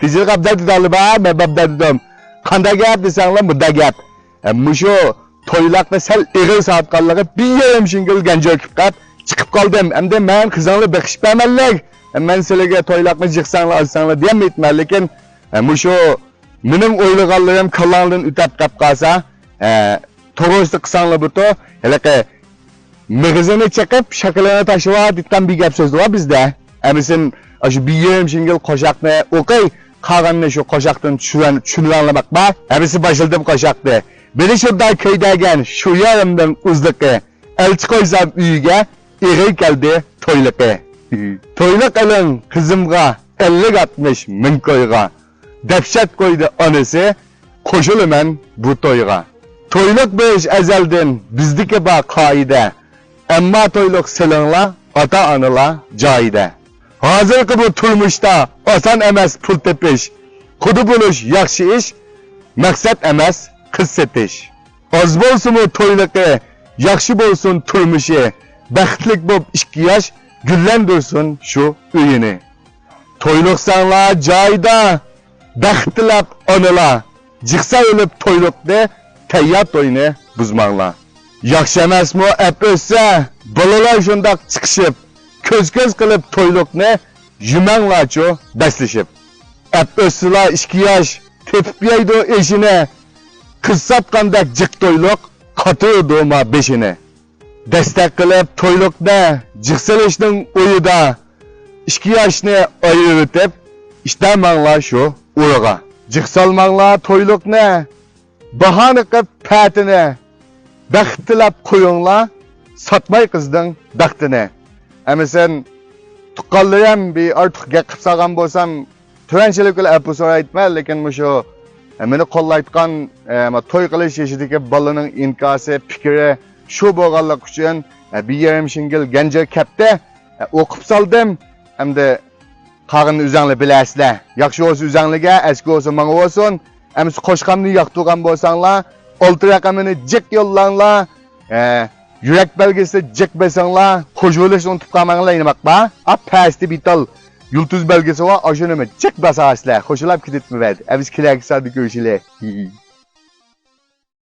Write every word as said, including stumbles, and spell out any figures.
تىجىلىق ئابدەل دېدىڭلار، مەن ئابدەل دېدىم. قانداق گەپ دېسەڭلار، مۇنداق گەپ. ئە، مۇشۇ تويلاقنى سەل ئېغىر ساتقانلىقى بىر يېرىم شىڭگىل گەنجە كېلىپ قاپ چىقىپ قالدىم. ئەمدى مەن قىزىڭلار بېقىشىپ بەرمەنلىك. ئە، مەن سىلەرگە تويلاقنى جىقساڭلار، ئالساڭلار دېيەلمەيتتىمەن، لېكىن، ئە، مۇشۇ مېنىڭ ئويلىغانلىرىم كاللاڭدىن ئۆتەپ قاپ قالسا، ئە، توغرىسىدا قىلساڭلار بۇتۇ، ھېلىقى مېغىزىنى چېقىپ، شاكىلىنى تاشلىۋال دېيىدىغان بىر گەپ سۆز بار بىزدە. ئەمىسىن ئاشۇ بىر يېرىم شىڭگىل قوشاقنى ئوقۇي، قالغىنىنى شۇ قوشاقتىن چۈشۈرەن-، چۈشىنىۋاڭلىماق بار. ئەمىسە باشلىدىم قوشاقنى. مېنى شۇنداق كۆيدۈرگەن شۇ يېرىمنىڭ ئۇزلۇقى، ئەلچى قويسام ئۆيىگە، ئېغىر كەلدى تويلۇقى. تويلۇق ئېلىڭ قىزىمغا، ئەللىك ئاتمىش مىڭ كويغا. دەھشەت قويدى ئانىسى، قوشۇلىمەن بۇ تويغا. تويلۇق بېرىش ئەزەلدىن بىزدىكى بار قائىدە. ئەمما تويلۇق سېلىڭلار، ئاتا-ئانىلار جايىدا. ھازىرقى بۇ تۇرمۇشتا ئاسان ئەمەس پۇل تېپىش. قۇدا بولۇش ياخشى ئىش، مەقسەت ئەمەس قىز سېتىش. ئاز بولسىمۇ تويلۇقى، ياخشى بولسۇن تۇرمۇشى. بەختلىك بوپ ئىككى ياش، گۈللەندۈرسۇن شۇ ئۆيىنى. تويلۇقساڭلار جايىدا، بەخت تىلەپ ئانىلار، جىقسا ئېلىپ تويلۇقنى، تەييار توينى بۇزماڭلار. ياخشى ئەمەسمۇ ئەپ ئۆتسە، بالىلار شۇنداق چىقىشىپ، كۆز-كۆز قىلىپ تويلۇقنى، يۈمەڭلارچۇ بەسلىشىپ. ئەپ ئۆتسىلا ئىككى ياش، تېپىپ يەيدۇ ئېشىنى، قىز ساتقاندەك جىق تويلۇق، قاتۇرىدۇ ما بېشىنى. دەستەك قىلىپ تويلۇقنى، جىق سېلىشنىڭ ئويىدا، ئىككى ياشنى ئايرىۋېتىپ، ئىشتەرمەڭلار شۇ ئۇرىغا. جىق سالماڭلار تويلۇقنى، باھانە قىلىپ پەتىنى، بەخت تىلەپ قويۇڭلار، ساتماي قىزنىڭ بەختىنى. ئەمىسە تۇغقانلىرىم بىر ئارتۇق گەپ قىلىپ سالغان بولسام، تۆۋەنچىلىك بىلەن ئەپۇ سورايتىمەن، لېكىن مۇشۇ، ئە، مېنى قوللايدىغان، ئە، ما توي قىلىش يېشىدىكى بالىنىڭ ئىنكاسى، پىكرى شۇ بولغانلىقى ئۈچۈن، ئە، بىر يېرىم شىڭگىل گەنجە كەپتى، ئە، ئوقۇپ سالدىم. ئەمدى قالغىنىنى ئۆزەڭلار بىلەسىلەر. ياخشى بولسا ئۆزەڭلارگە، ئەسكى بولسا ماڭا بولسۇن. ئەمىسە قوشقامنى ياقتۇرغان بولساڭلار، ئالتە رەقىمىنى جىق يوللاڭلار. ئە، يۈرەك بەلگىسى جىق بېسىڭلار، قوشۇۋېلىشنى ئۇنتۇپ قالماڭلار، يېنىماق بار. ئا، پەستە بىتال يۇلتۇز بەلگىسى بار، ئاشۇنىمۇ جىق باساسىلەر، خوشلاپ كېتىتمىۋەت. ئەمىسە كېلەركى ساندا كۆرۈشىلى.